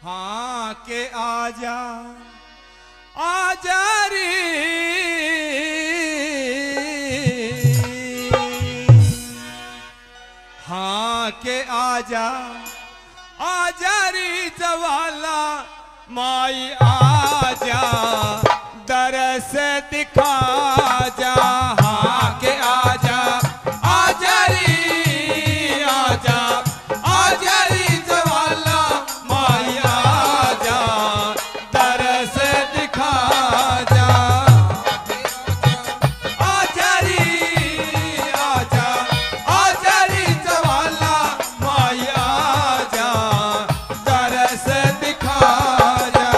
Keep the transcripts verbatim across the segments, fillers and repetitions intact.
हाँ के आजा, आजा रे। हाँ के आजा, आजा रे जवाला, माई आजा, दरस दिखा जा। हाँ के आजा, आजा रे, आजा, आजा रे जवाला, माई आजा, दरस दिखा जा। आजा रे, आजा, आजा रे जवाला, माई आजा, दरस दिखा जा।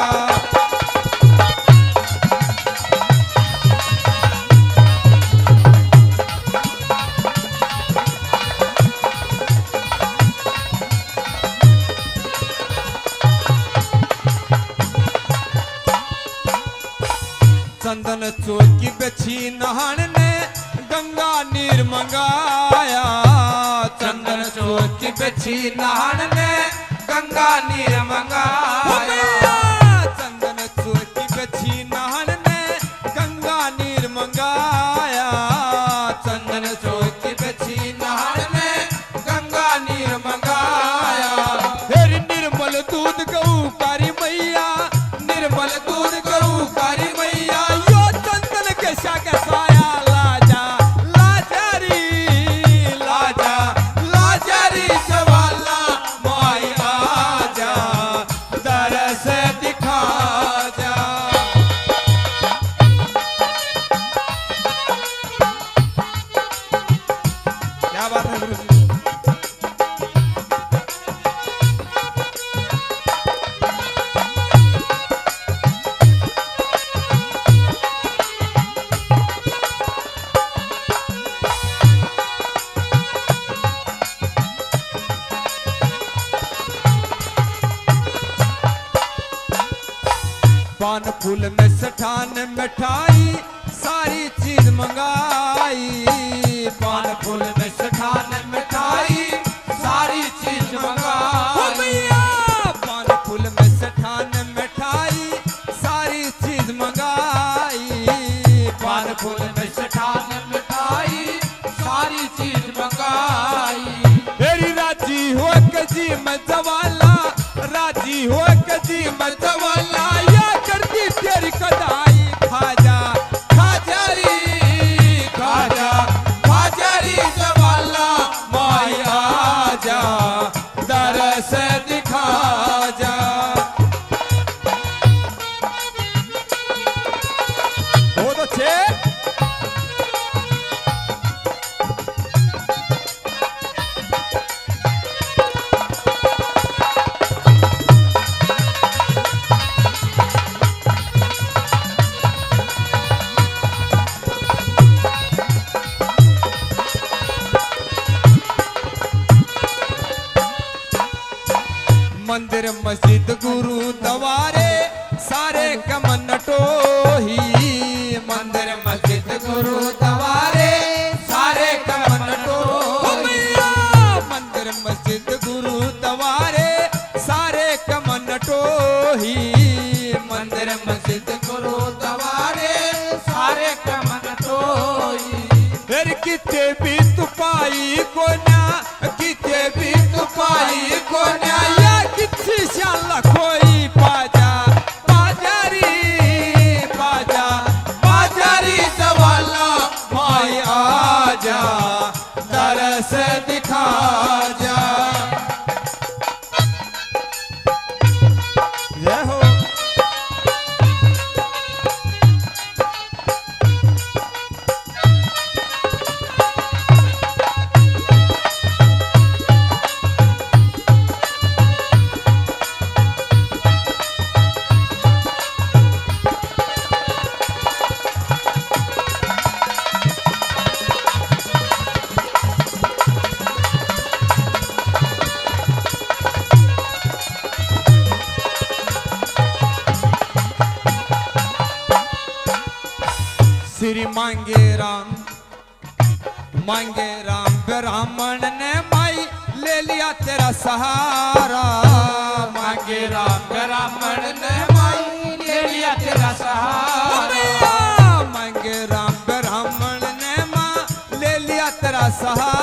चंदन चौक की बिछी नहान ने गंगा नीर मंगाया। चंदन चौक की बिछी नहान ने गंगा नीर मंगाया। चंदन चौक की बिछी नहान ने गंगा नीर मंगाया। चंदन चौक की बिछी नहान ने गंगा नीर मंगाया। फिर निर्मल दूध गऊ कारी मैया, निर्मल दूध गऊ कारी मैया, यो चंदन के सागे साया लाजा, लाजा री, लाजा, लाजा री जवाला, माई आजा, दरस दिखा जा। क्या बात है गुरु जी। पान फूल मिष्ठान मिठाई सारी चीज मंगाई। पान फूल मिष्ठान मिठाई सारी चीज मंगाई। ओ भैया, पान फूल मिष्ठान मिठाई सारी चीज मंगाई। पान फूल मिष्ठान मिठाई सारी चीज मंगाई। तेरी राजी हो के जी मैं जवाला, राजी हो के जी मैं जवाला, या करती तेरी कदाई। खाजा, खाजा री, खाजा, खाजा री जवाला, माई आजा, दरस दिखा जा। बहुत अच्छे। मंदिर मस्जिद गुरुद्वारे सारे कमन टोही। मंदिर मस्जिद गुरुद्वारे सारे कमन टोही। ओ भैया, मंदिर मस्जिद गुरुद्वारे सारे कमन टोही। मंदिर मस्जिद गुरुद्वारे सारे कमन टोही। फिर किते भी तू पाई कोन्या, किते भी तू पाई कोन्या, या किसी शाला कोई पाजा, पाजा री, पाजा, पाजा री जवाला, माई आजा, दरस दिखा जा। जय हो। श्री मांगे राम, मांगे राम ब्राह्मण ने माई ले लिया तेरा सहारा। मांगे राम ब्राह्मण ने माई ले लिया तेरा सहारा। मांगे राम ब्राह्मण ने माँ ले लिया तेरा सहारा।